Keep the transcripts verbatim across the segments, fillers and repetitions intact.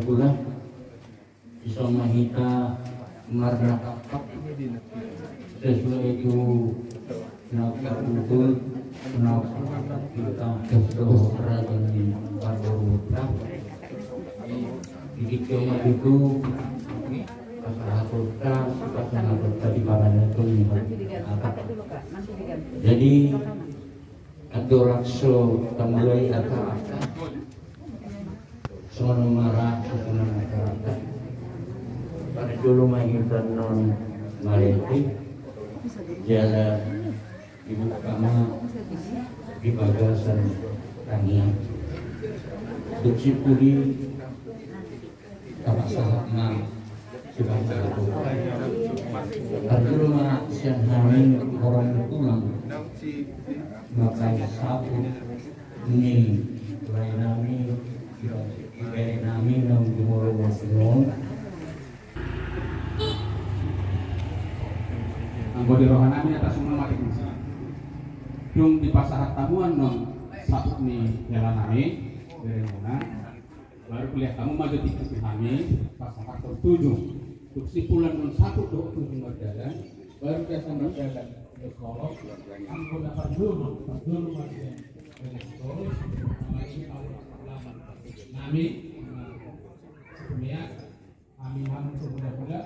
Itulah, ison ma hita marnakapkap sesuai tu na pakutul, na pakutul hita sesuai raja ni parboruta. Di tingki on ma tutu pasahatonta, pasahatonta di panganeton ni hata. Jadi, andorang so tamulai acaranta, songon on ma ra susunan acaranta. Parjolo ma hita annon marende, jala dibuka ma di bagasan tangiang. Dung simpul i, tapasahat ma sian hami. Parjolo ma sian hami horong tulang, mangkatai saput ni lae nami, ibere nami naung jumolo on. Anggo di roha nami na tasumuna ma tingki. Dung dipasahat hamu annon saput ni hela nami, beremuna. Baru kuliah hamu ma jo tingki tu hami, pasahathon tujung. Dung simpul annon saput dohot tujung mardalan, baru gasan mardalan. Anggo na parjolo, parjolo ma sian nami, Situmea, hami hamu so hula-hula.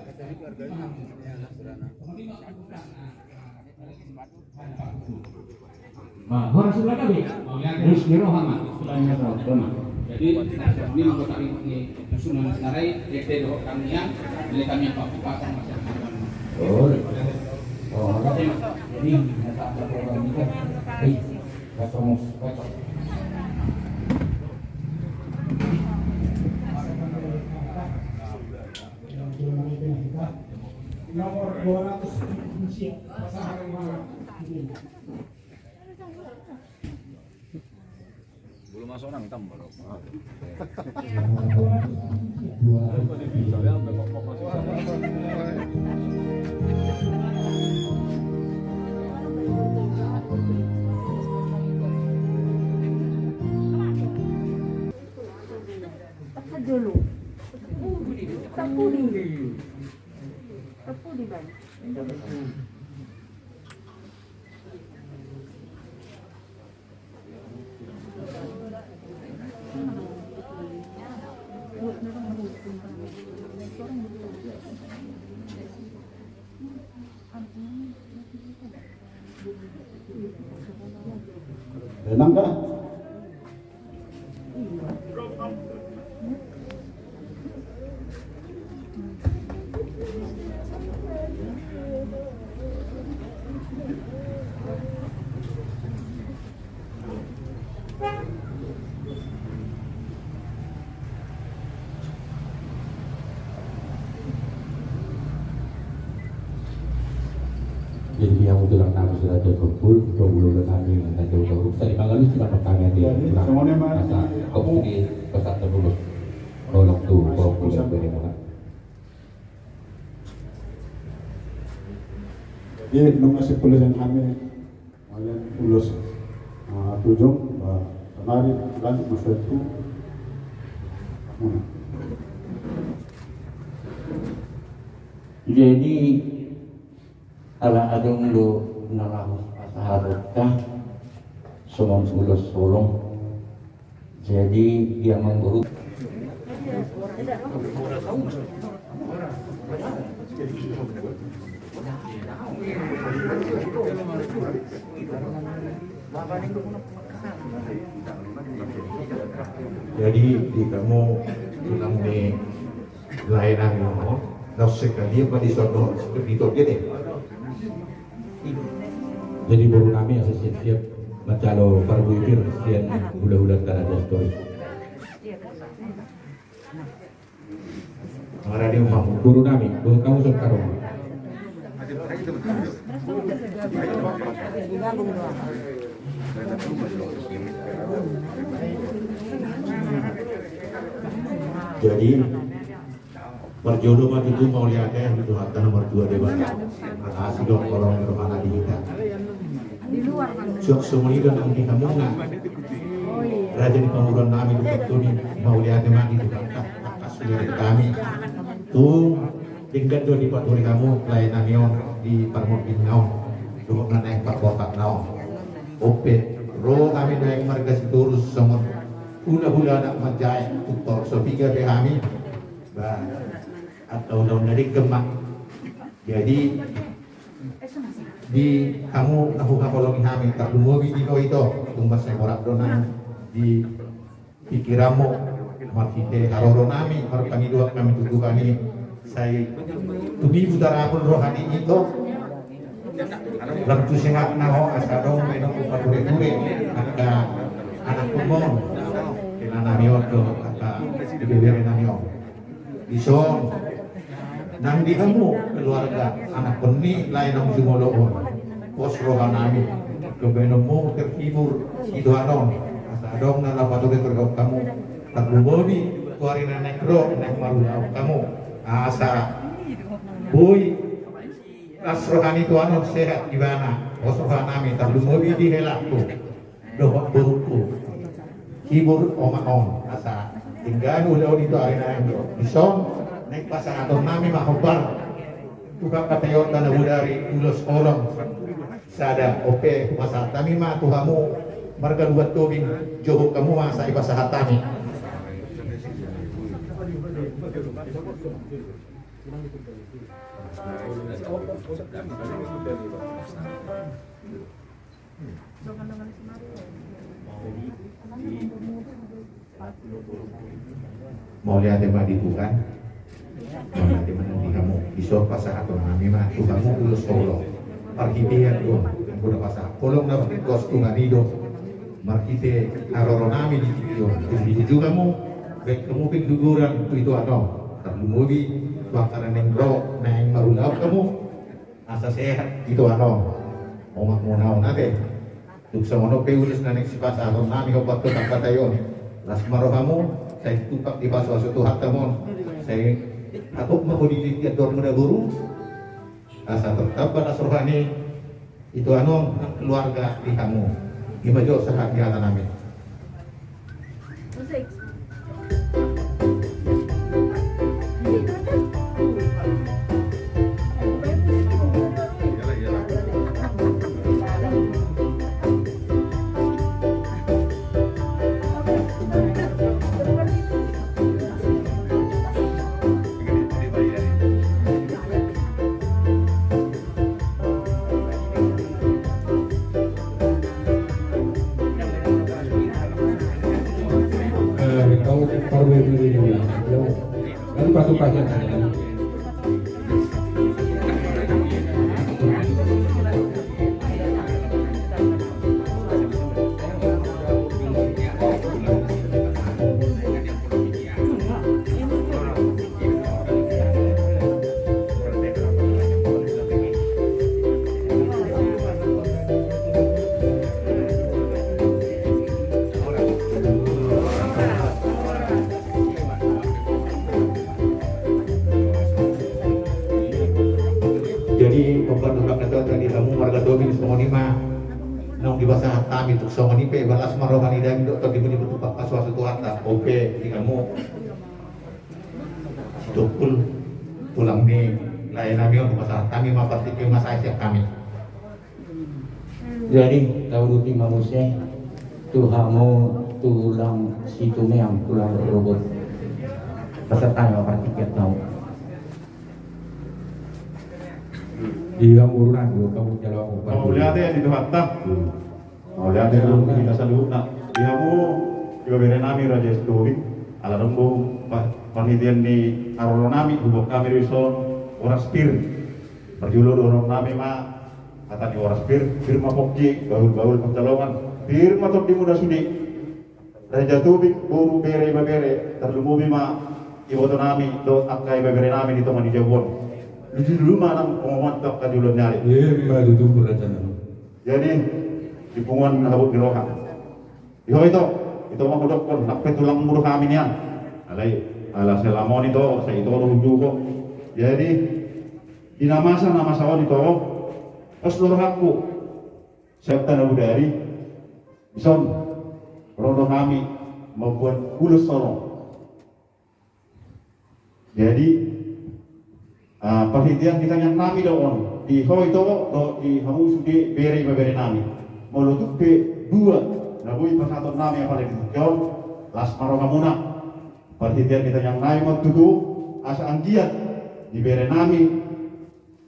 Ma, horas ulaon nami. Ris ni roha ma. Jadi, na songon i ma hata ni susunan sarai, ete dohot tangiang, jadi kami apa-apa sama siapa. Oh. Oh, jadi, na tak ada orang ni kan. Hei, ketemu, ketemu. Nomor dua ratus. Belum masuk nang tambah. Tepat dulu. Tepu di. Tepu di, Bang. Tenang dah. Jadi, dia mau bilang nama sudah ada kumpul, dua puluh lima hari yang ada udah urusan di Bangladesh, tidak bertanya dia. Jadi, semuanya mah asa di kau sendiri pesan terus. Tolong tuh, tolong tuh, yang beri mana. Jadi, nunga simpul sian hami. Mauliate ulos, ah, tujung, ba, sonari, lanjut, maksudku. Jadi, ala adong do na laho pasahatonta, songon ulos holong. Jadi, dia memburu. Jadi, di kamu, di kamu ni, lain anu, no? Nau sekali apa di sono, seperti itu, gitu. Jadi, boru nami asa siap-siap manjalo parbuipir sian hula-hula Tanah Dastoris. Maradi umam, boru nami, boru kamu sekarang. Jadi, parjolo ma tutu mauliate tu Tuhanta na martua Debata. Makasih dong, tolong rohana di hita. Suang songon i do nang di hamuna. Raja ni pamoruon nami di tingki on, mauliate ma di Tuhanta. Tangkas Dari hami tu denggan do dipature hamu lae nami on di parmonding na on dohot na naeng parbotak na on. Ope ro hami naeng marga Sitorus songon hulahula anak manjae, tung torop so piga pe hami. Ba, atau daun dari gemak. Jadi di hamu na huhaholongi hami, tarlumobi di ho ito, tung mansai borat do nang di pikiranmu marhite haroro nami, marpangidoan hami tu Tuhan i, sai tumibu tarapul roha ni ito. Lam tu sehat na ho, asa adong baenonmu patureture angka anakkon, hela nami on dohot angka ibebere nami on. Dison nang di hamu keluarga anakkon ni lae naung jumolo on, pos roha nami, gabe baenonmu terhibur situan on, asa adong na laho patureturehon hamu, tarlumobi tu ari na naeng ro naeng marulaon hamu, asa boi las roha ni tuan on, sehat ibana, pos roha nami, tarlumobi di helangku dohot borungku, hibur omak on, asa denggan ulaon i tu ari na naeng ro. Dison naeng pasahaton nami ma hombar tu angka pataionta na bodari ulos holong sada. Ope pasahat hami ma tu hamu marga Lumban Tobing, johon hamu ma sai pasahat hami. Mauliate ma di Tuhan. Mauliate ma di hamu. Dison pasahaton nami ma tu hamu ulos holong. Parhitean do, anggo na pasahat holong na marhite Tuhan i do. Marhite haroro nami di tingki on, tung dibuju hamu, baen hamu pangguguran tu ituan on. Tarlumobi tu angka na naeng ro naeng marulaon hamu, asa sehat ituan on omakmuna on ate. Tung songon on pe ulos na naeng sipasahaton nami hombar tu angka patai on. Las ma rohamu, sai tumpak dipasupasu Tuhanta ma on. Sai hatop ma ho di tingki andormu na boru, asa tetap balas roha ni ituan on nang keluarga di hamu. I ma jo sahat ni hata nami. Jadi, pembantu rakyat tadi kamu marga Tobing songon i ma. Naung dipasahat hami tung songon i pe, balas ma roha ni daging dohot tondi muna, dipasu-pasu Tuhanta. Ope, di hamu. Sitopul, tulang ni lae nami on, pasahat hami ma partingkian ma sae sian hami. Jadi, tauduti ma muse tu hamu tulang Situmeang, tulang Rorobot. Pasahat hami ma partingkian hamu. Di hamu guru nami, hamu jalo hamu. Mauliate di Tuhanta. Mauliate di hita saluhutna. Di hamu, ibebere nami Raja Situbing, ala dung do pa-, panitian ni haroro nami, huboan hami do dison horas pir. Parjolo dohonon nami ma hata ni horas pir, pir ma pongki, bahul-bahul pansalongan, pir ma tondi muna sude. Raja Tobing, boru, bere, ibebere, tarlumobi ma iboto nami dohot angka ibebere nami di tonga ni jabu on. Lujuluju ma nang pangomoan tu angka joloan ni ari. Ima tutu, raja nami. Jadi, di punguan habot ni roha. Di ho ito, ito ma hudokkon, nang pe tulangmu do hami nian. Alai, ala selama on ito, sai ito do hujuho. Jadi, di na masa, na masa on ito, pos do rohangku. Sahat na bodari, dison, ro do hami mamboan ulos holong. Jadi, ah, parhitean di tangiang nami do on, di ho ito dohot di hamu sude bere ibebere nami. Molo tung pe dua na boi pasahaton nami apala di tingki on, las ma rohamuna. Parhitean di tangiang nami ma tutu, asa anggiat di bere nami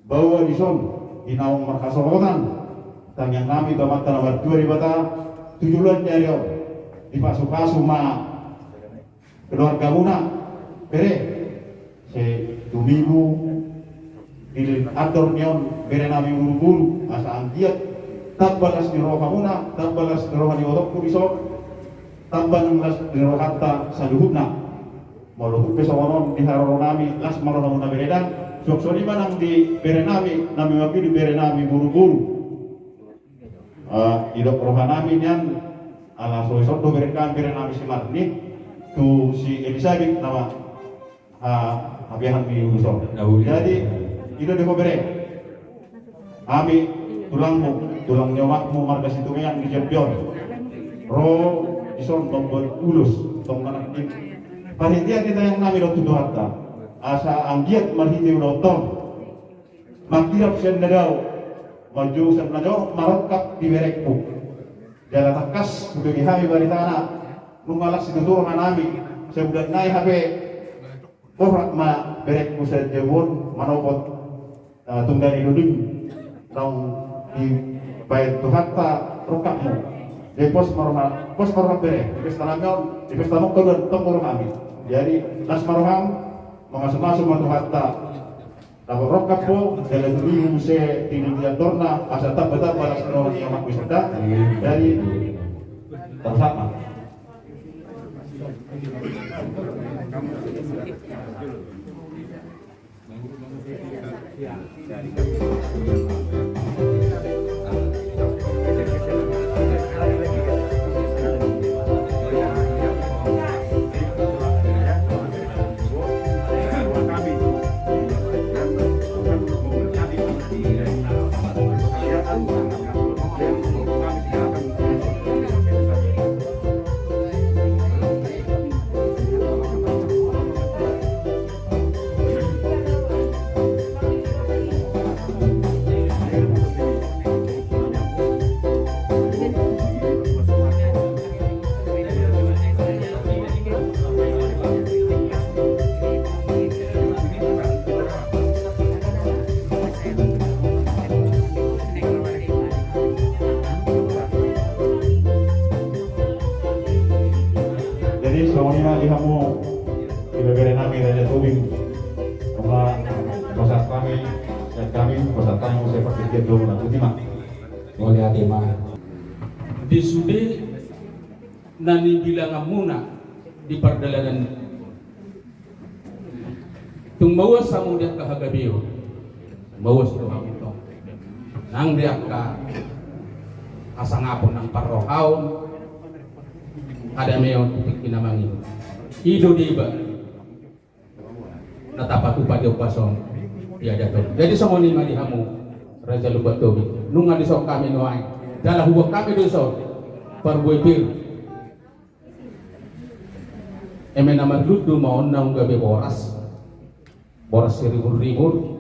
baoa dison, di naung marhasohotan, tangiang nami tu Amanta na martua Debata, tu joloan ni ari on, dipasupasu ma keluargamuna, bere, sai tumibu, di andor ni on, bere nami buruburu, asa anggiat tamba las ni rohamuna, tamba las ni roha ni ibotongku dison, tamba nang las ni rohanta saluhutna. Molo tung pe songon on di haroro nami, las ma rohamuna bere da. Suang songon i ma nang di bere nami, nami mambidu bere nami buruburu. Ah, didok roha nami nian, ala so dison do bere nami, bere nami si Marni, tu si Elisabet nama, ah, habeahan ni ulos on. Jadi, i do di ho bere. Hami tulangmu, tulang ni omakmu marga Situmeang di Jambi on. Ro dison mamboan ulos, tong manang di parhitean di tangiang nami dohot tu Tuhanta. Asa anggiat marhite ulaonta on, manghirap sian na dao, manjou sian na dao, marongkap di berengku. Jala tangkas hubege hami baritana, nunga las situtu roha nami, sabulan nai hape, borat ma berengku sian jabu on manopot, eh, tunggang ni doding naung dibaen Tuhanta rongkapmu. Jadi pos ma roha, pos ma roham bere, di pesta nami on, di pesta nongko duan, tong ma rohami. Jadi las ma roham, mamasumasu ma Tuhanta. Dapot rongkap ho, jala tumibu muse di andorna, asa tamba-tamba las ni roha ni omakmu i sada. Jadi, terus apa? Jadi songon i ma di hamu ibebere nami Raja Tobing. Nunga pasahat hami, sian hami pasahat hami muse partingkian dohot na tuti ma. Mauliate ma. Di sude na nibilanganmuna di pardalanan. Tung mauas hamu di angka hagabeon, mauas do hamu tong nang di angka hasangapon nang parrohaon, hadameon, tingki na mangihut. I do deba na tapatupa di ombas on, di adat on. Jadi songon i ma di hamu Raja Lumban Tobing, nunga dison hami nuaeng, jala huboan hami do dison parbue pir. Eme na marlundu ma on naung gabe boras, boras siribur-ribur.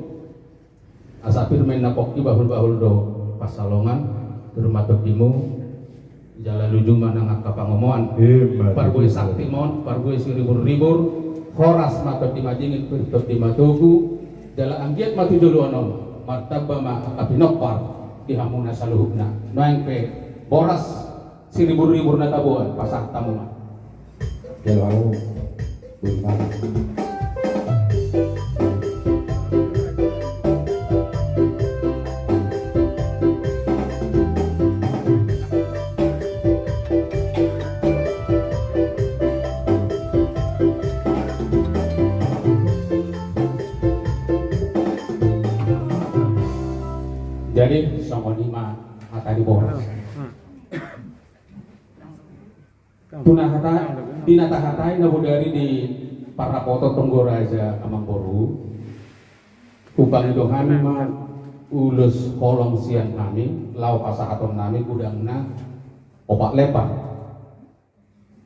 Asa pir ma inna pongki, bahul-bahul do pansalongan, pir ma tondimu, jala luju ma nang angka pangomoan. Ima tutu. Parbue sakti ma on, parbue siribur-ribur, horas ma tondi madingin, pir tondi matogu, jala anggiat ma tu joloan on, martamba ma angka pinompar di hamuna saluhutna. Nuaeng pe boras siribur-ribur na taboan, pasahat hamu ma. Jalo au. Boi ma. Jadi songon i ma hata ni boras. Tu na hata, di na tahatai na bodari di parrapoton tonggo raja amangboru. Hupangido hami ma ulos holong sian hami, laho pasahaton nami godangna opat lepar.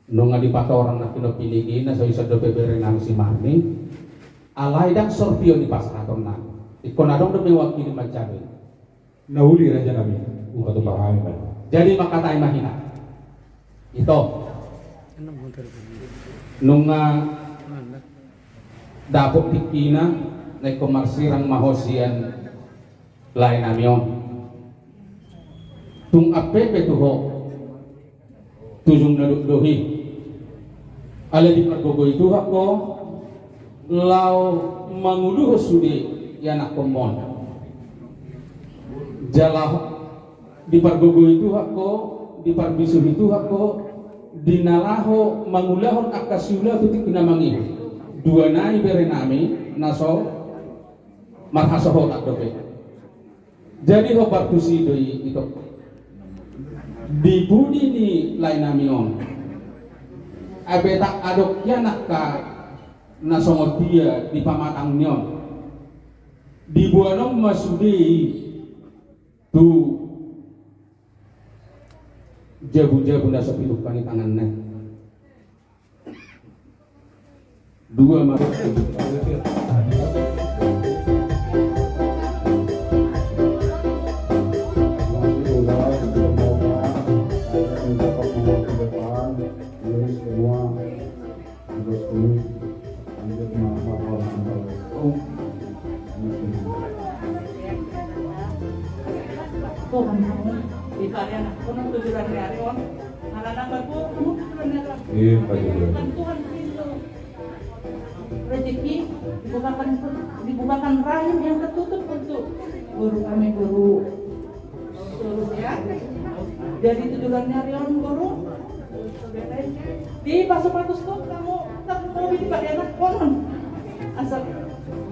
Nunga dipatorang na pinompar i na so ison dope bere nami si Marni. Alai ndang sorpion i pasahatonna. Ingkon adong do mewakili manjabe. Na uli raja nami. Upa tu pahami bani. Jadi mangkatai ma hita. Ito. Nunga dapot tingkina, na ingkon marsirang ma ho sian lae nami on. Tung ampe pe tu ho. Tujung na dok do i. Alai dipargogoi Tuhan ho laho manguluhon sude ianakhonmon. Jala dipargogoi Tuhan ho, diparbisuhi Tuhan ho, di na laho mangulahon angka siula tu tingki na mangihut. Dua nai bere nami na so marhasohotan dope. Jadi hombar tusi do i, ito. Di pudi ni lae nami on, ai pe ndang adong hian angka na songon dia di pamatang ni on. Diboan on ma sude i tu jabu-jabu na so pinungka ni tanganna i. Dua ma. Tuhan, di parian aku, tujuan ni ari on, anak-anak aku, tujuan ni ari on. Iya, Pak Jokowi. Tuhan pintu rezeki, dibukakan, dibukakan rahim yang tertutup untuk guru kami, guru seluruhnya. Jadi tujuan ni ari on, guru. Di pasu-pasu tu kamu tak mau di parian on. Asal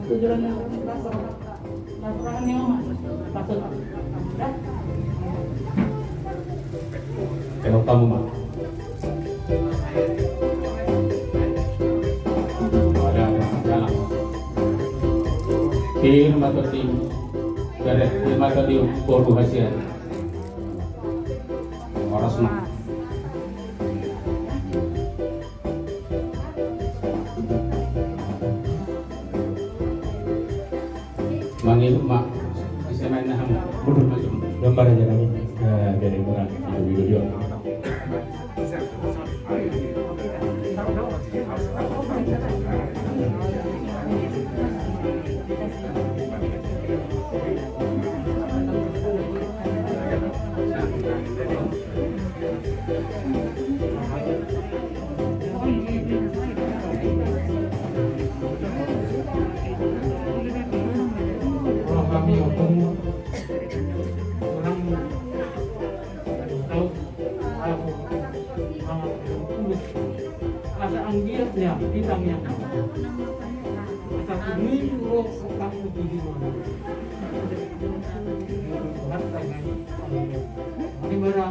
tujuan ni ari on, asal. Laporan ni Oma. Laporan. Dah. Tengok kamu, Mak. Ada, ada, jalan. Kir mata tim. Garet, kir mata tim. Boru hasian. Horas, Mak. Mangihut ma, ise ma inna hamu, mundur ma jolo. Dombar aja kami. Eh, jadi murah. Itu, itu dia. Kalau kami hukum orang tahu, aku, aku, asa anggiat ya, bintang ya. Asa kuning, roh, otak, kutu, di mana?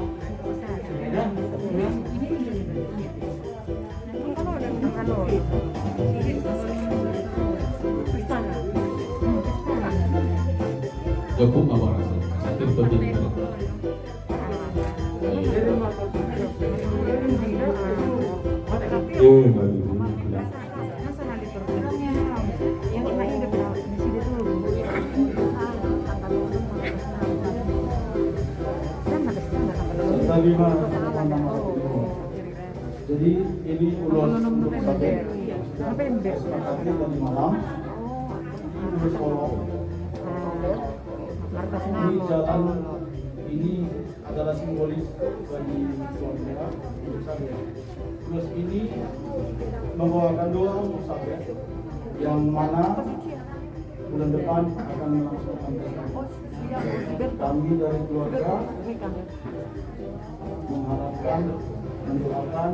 Cukup apa rasanya? Satu, dua, tiga. Jadi ini ulos untuk sabe, sepakati tadi malam. Ini ulos kolom. Ini jalan, ini adalah simbolis bagi keluarga untuk sabe. Ulos ini membawakan doa untuk sabe yang mana bulan depan akan melangsungkan pesta. Kami dari keluarga mengharapkan, mendoakan,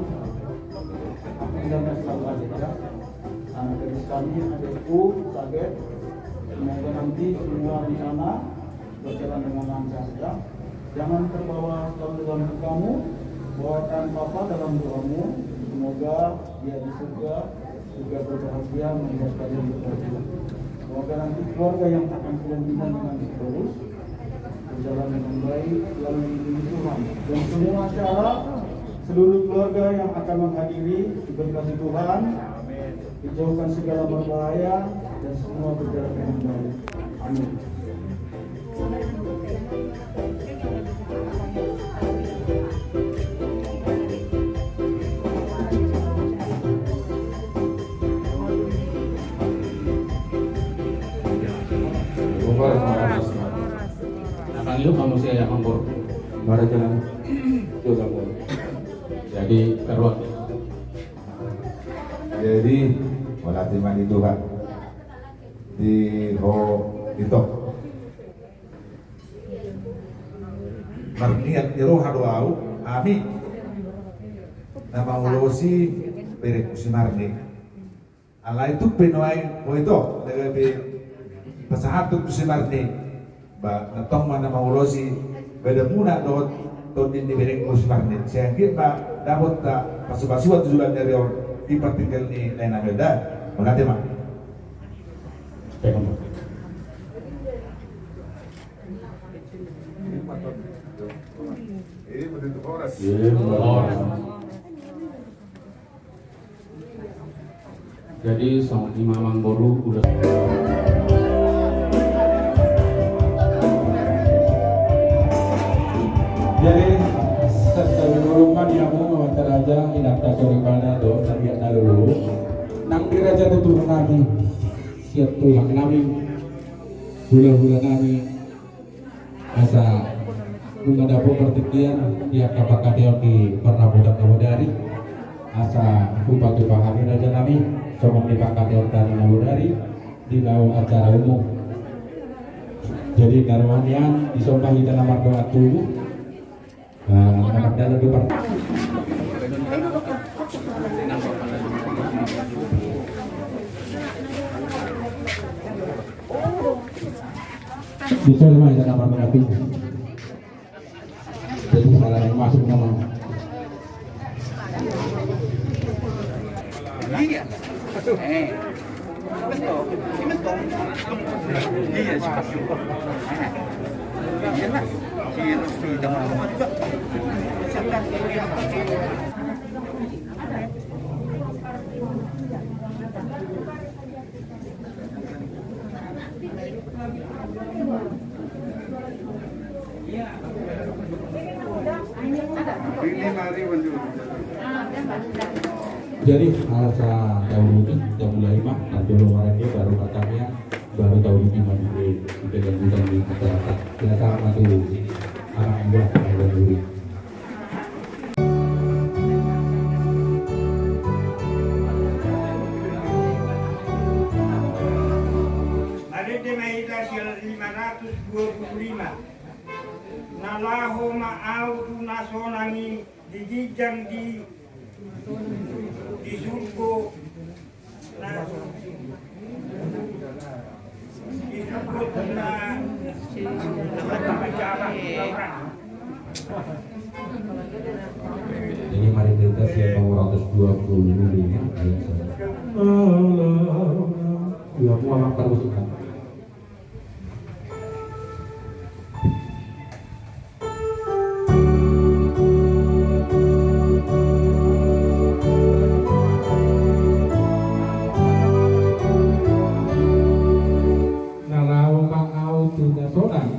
anak dan sahabat ya, anak gadis kami, adikku, sabe, semoga nanti semua rencana berjalan dengan lancar ya. Jangan terbawa selalu dalam dukamu, bawakan Papa dalam doamu, semoga dia di surga juga berbahagia melihat kalian berbahagia. Semoga nanti keluarga yang akan kalian bina dengan terus berjalan dengan baik, selalu dilindungi Tuhan. Dan semua acara, seluruh keluarga yang akan menghadiri diberkati Tuhan. Dijauhkan segala marbahaya dan semua berjalan dengan baik. Amin. Jadi, karuat. Jadi, mauliate ma di Tuhan. Di ho, di to. Marniat ni roha do ahu, hami na mangulosi berengku si Marne. Alai tung pe nuaeng ho, ito, na gabe pasahathon tu si Marne. Ba, na tong ma na mangulosi badanmuna dohot tondi ni berengku si Marne. Sai anggiat ma dapot ta pasupasuan tu joloan ni ari on di partingkian ni lae nami on da. Mauliate ma. Jadi, songon i ma amangboru, ulos. Jadi, santabi ma di hamu amanta raja, inanta soripada dohot na biak na lolo. Nang di raja tutur nami, sian tulang nami, hulahula nami, asa nunga dapot partingkian di angka pangkataion di parnaputan na bodari. Asa hupatupa hami raja nami songon di pangkataion tani na bodari di laho acara umum. Jadi na roha nian disomba hita na mardongan tubu. Nah, na mardalan di par- Bisa nama, bisa nama mengaku. Jadi salah yang masuk nama. Iya. Eh. Betul. Betul. Iya, seperti itu. Iya, Mas. Iya, Mas. Iya, Mas. Jadi, asa taurungi, taulahon ma, parjolo marende, baru martangiang, baru taurungi ma di, di kelanjutan di masyarakat. Biasa ma tu anak buah, anak buah. Marende ma hita sian lima ratus dua puluh lima. Na laho ma ahu tu na sonang i di ginjang di, di surgo. Ini mari kita siap nomor seratus dua puluh lima, ya, saya. Ya, gua makan musik, kan? Na laho ma ahu tu na sonang.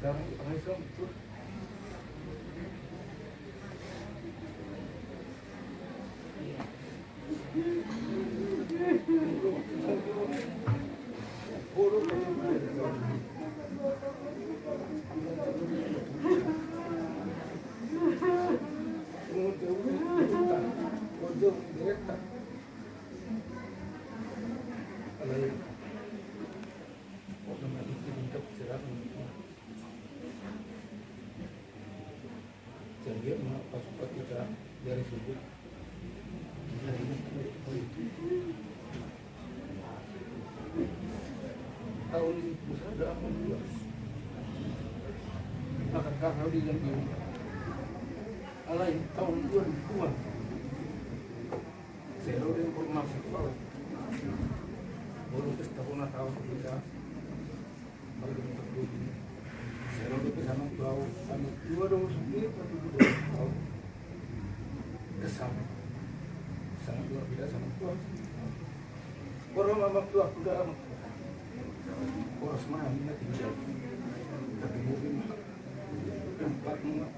Taon dua ribu dua puluh dua. Maka karena di dalam alai taon dua ribu dua. Saya udah informasi kau. Baru pesta puna taon kita. Marga Mutapuji. Saya udah pesan kau. Kami dua dong sendiri tapi dua kau. Kesam. Sangat luar biasa sama kau. Orang mama tua aku dah amat. Orang semua ini tinggal. Tapi mungkin empat rumah.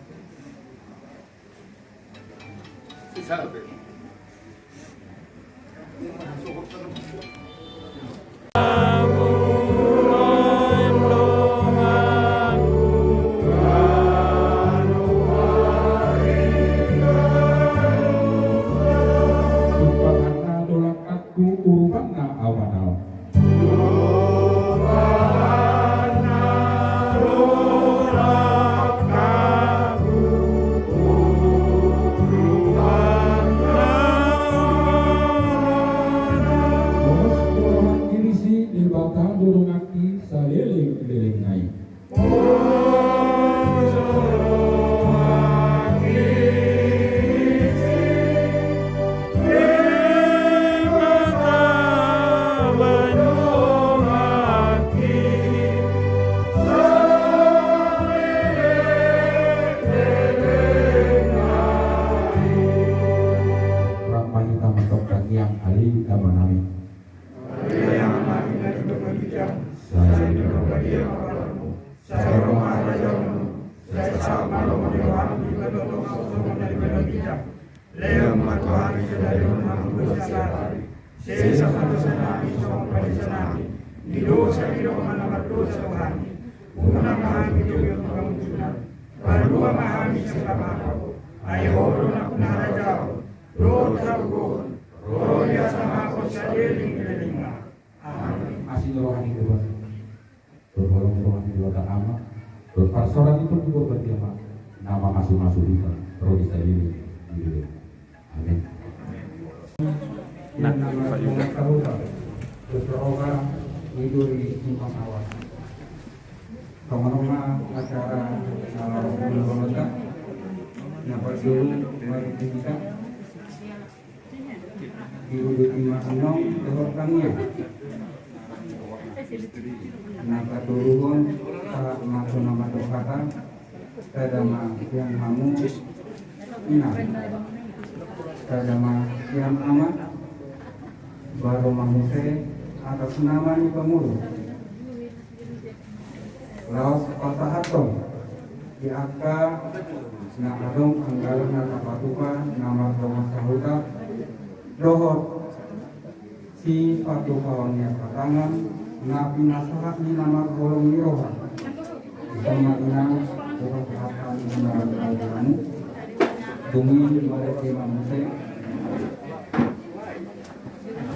Urupanna awa nau. Debata do donganki saleleng-lelengna i. Rap ma hita mantong tangiang, ale Amanami. Sai ro ma harajaonmu, sai saut ma lomo ni roham di banua tonga songon na di banua ginjang. Lehon ma tu hami sadari on hangoluan siapari. Sesa ma dosanami songon panesanami di dosa ni dongan na mardosa tu hami. Unang ma hami togihon tu pangunjunan. Palua ma hami sian pangago. Ai Ho do nampuna harajaon dohot hagogoon, ro di hasangapon saleleng-lelengna. Amin. Asi ni roha ni Tuhan. Bertolong Tuhan di Debata Ama, berparsaoran itu di Debata Ama, na mamasu-masu hita, ro di saleleng-leleng. Amin. Nah, Pak Yuda. Berseroga, tidur di simpang awas. Tonga-tonga acara, salam keluarga. Napa dulu, mari kita. Di ujung lima enam, dohot tangiang. Na patoluhon, sahat ma tu na mandok hata, sada ma sian hamu, inang. Sada ma sian ama, baru ma muse, atas nama ni pengurus. Laos pasahathon di angka na adong anggaran na tapatupa na mardongan sahuta dohot sipatupaon ni angka tangan na pinasahat ni na marholong ni roha. Songon i ma, hupasahat hami na mardongan sahuta. Dung i marende ma muse.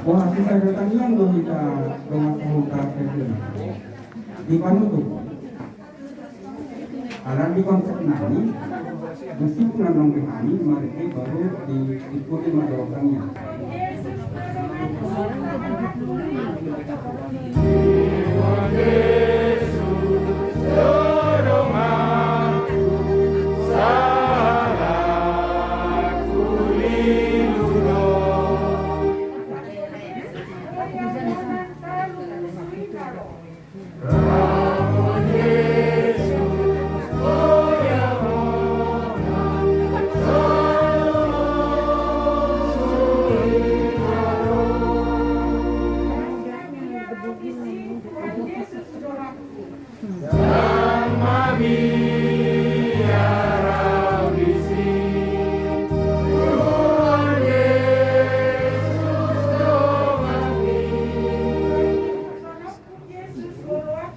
Wah, sisada tangiang do hita dongan sahuta. Di panutup. Alana di konsep nami, mesti pun adong be hami, marende baru di, diikuti ma dongan tangiang.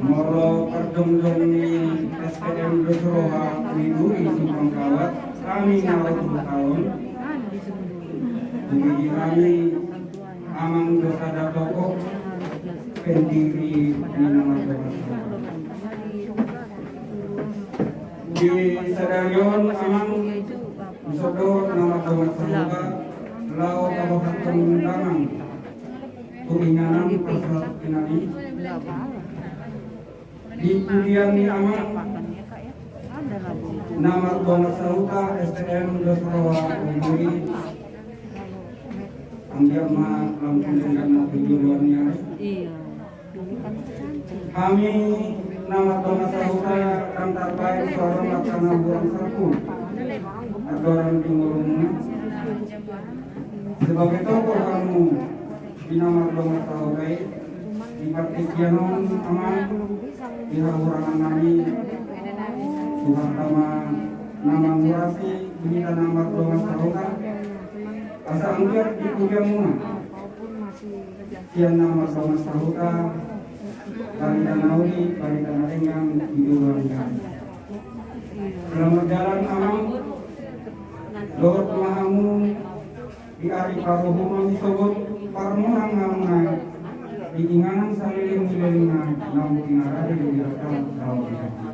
Molo parjongjong ni S P M Dos Roha Widuri Simpang Gawat, hami na ro tu huta on. Jadi hami amang do sada tokoh pendiri ni na mardongan sahuta. Di sadari on amang, dison do na mardongan sahuta laho paboahathon undangan tu inganan parsaoran i. Di pudian ni amang na mardongan sahuta S T M Dos Roha Widuri, anggiat ma lam denggan na tu joloan ni ari. Hami na mardongan sahuta ndang tarbaen soara marhana hurang sampulu. Andorang di ngolumuna sebagai tokoh hamu di na mardongan sahuta i, di partingkian on amang, di hahurangan nami, Tuhanta ma na mangurasi di hita na mardongan sahuta, asa anggiat di pudianmuna sian na mardongan sahuta barita na uli, barita na denggan di joloan ni ari. Selamat jalan amang. Dohot ma hamu di ari paruhuman i sogot parmonang hamuna di inganan saleleng ni lelengna naung pinarade di hita laho di hami.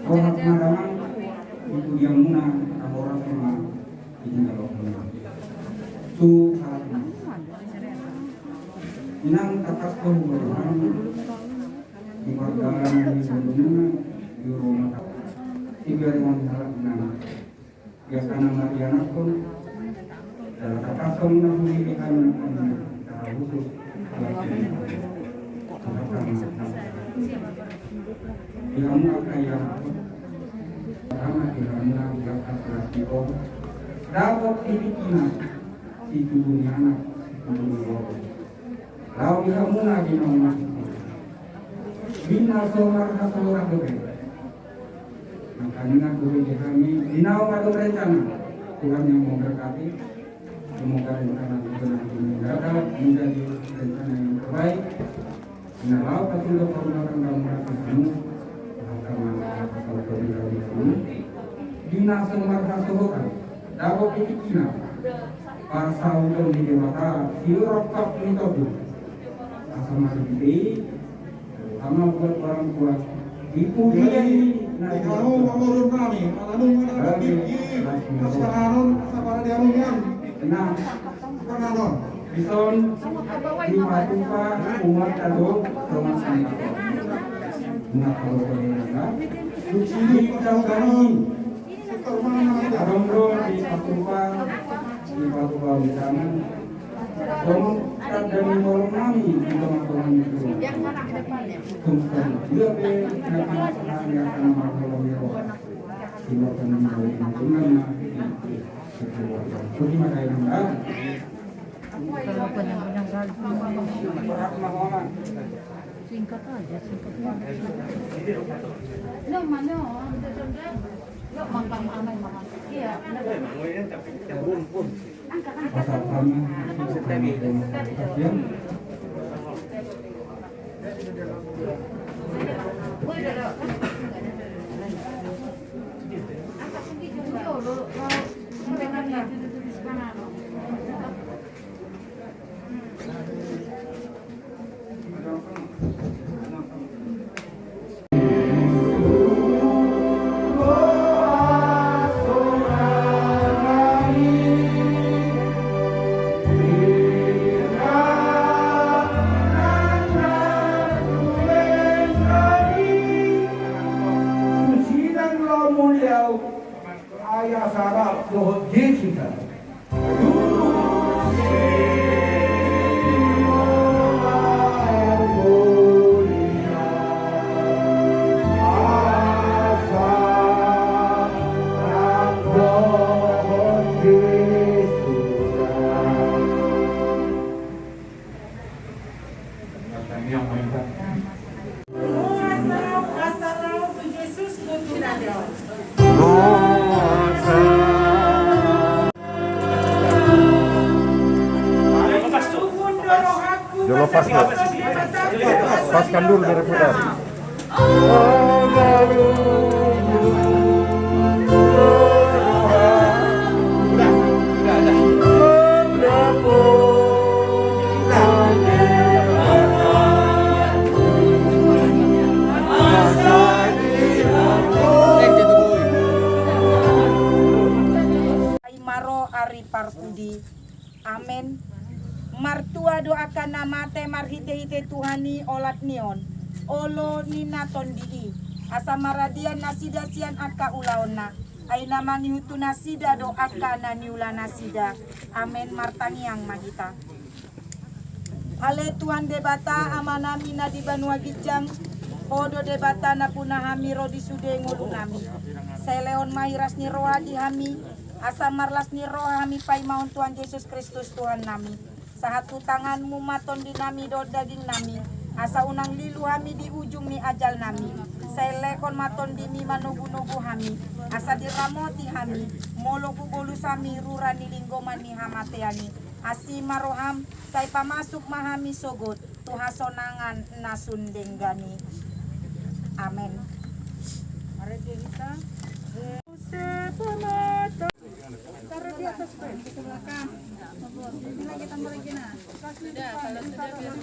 Roha ma damang di pudianmuna, na horas ma di hita laho. Tu halak na inang takas tu huboto hami di pardalanan ni ngolumuna di rumah tangga. Di bere on halak na Ia kana marianakkon dalam takasong na hulihan na secara khusus buat di hamu angka ianakkon, pertama di hamu na angka secara sikon dapot titikina situbun ni anak situbun ni boru. Laho di hamuna di na ummat. Di na so marhasohotan dope. Maka ninna dope di hami di na ummat dope rencana. Tuhan yang memberkati. Semoga rencana itu nanti mendadak menjadi rencana yang terbaik. Di na laho patuldo parumah tangga muna di hamu. Maka maka pasal kami kami di na so marhasohotan. Dapot titikina. Parsauton ni Debata, siurap ni tobu. Asa mari di, sama buat orang tua. Di pudian ni na di hamu mangurung nami, ala nunga na di pasanganon, asa pada di hamu nian. Nah, pasanganon. Dison, dipatupa, umat ado, sama sama. Nah, kalau kau dengar, di dalam kami. Adong do dipatupa, dipatupa undangan. Songon tanda ni holong nami di tongatonga ni jolo. Tungkol dia pe na pinasahan ni angka na marholong ni roha. Di bawah ni holong ni Tuhan na. Terima kasih. Singkat aja, singkat aja. Ayah Sarah dohot Jesus. Jolo pas, pas kandur dari putar. Ai ma ro ari parpudi. Amen. Martua do angka na mate marhitehite Tuhan i olat ni on, olo ni na tondi i, asa maradian nasida sian angka ulaonna. Ai na mangihut tu nasida do angka na niula nasida. Amen. Martangiang ma hita. Ale Tuhan Debata, Amanami na di banua ginjang, Ho do Debata na puna hami ro di sude ngolunami. Sai lehon ma hiras ni roha di hami, asa marlas ni roha hami paimahon Tuhan Jesus Kristus Tuhannami. Sahat tu tanganmu ma tondinami dohot dagingnami, asa unang lilu hami di ujung ni ajalnami. Sai lehon ma tondimi manogunogu hami, asa diramoti hami, molo hubolus hami rura ni linggoman ni hamatean i. Asi ma roham, sai pamasuk ma hami sogot tu hasonangan na sun denggan i. Amen. Taruh di atas, Bang. Di belakang. Ini lagi tambah lagi, nah. Sudah, kalau sudah, biar.